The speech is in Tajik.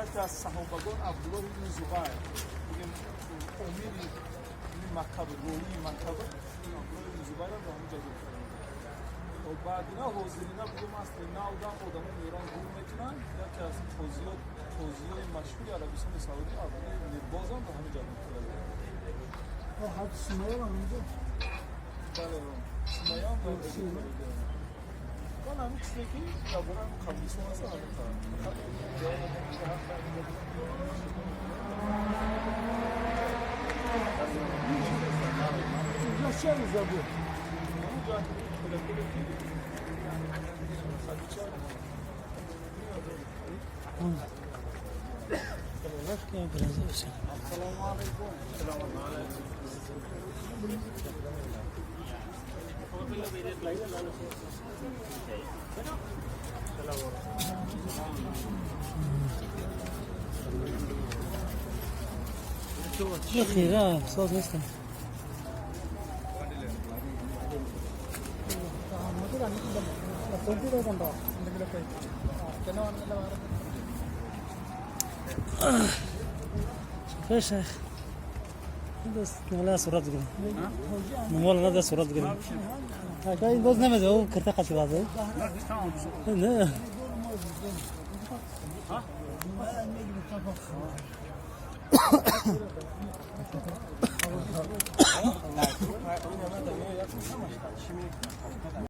Яке аз саҳобагон, Абдуллоҳ ибни Зубайр, бигем, амири Макка буд, волии Макка буд. Абдуллоҳ ибни Зубайрам дар ҳамин ҷо гур карданд. Баъдина, ҳозирина, бигем, асри навдам одамо меоранд, гур мекунанд. Яке аз қозиёи машҳури Арабистони Саудӣ, Абдуллоҳ ибни Бозам, дар ҳамин ҷо гур карда. Бале, Сумайям дар ҷо гур карда. Ман ҳамин чизе, ки дар бораи қабристон аст, ҳамин фақат ҷавоб додам, ки ҳар ҳамун ҷо кӯдаконе, ки Хадича. Ассалому алайкум. Хира, соз нестам. Шейх. نمولا صورت گیریم، نمولا نه صورت گیریم. این باز نمیده او کرته قطعی بازه نه.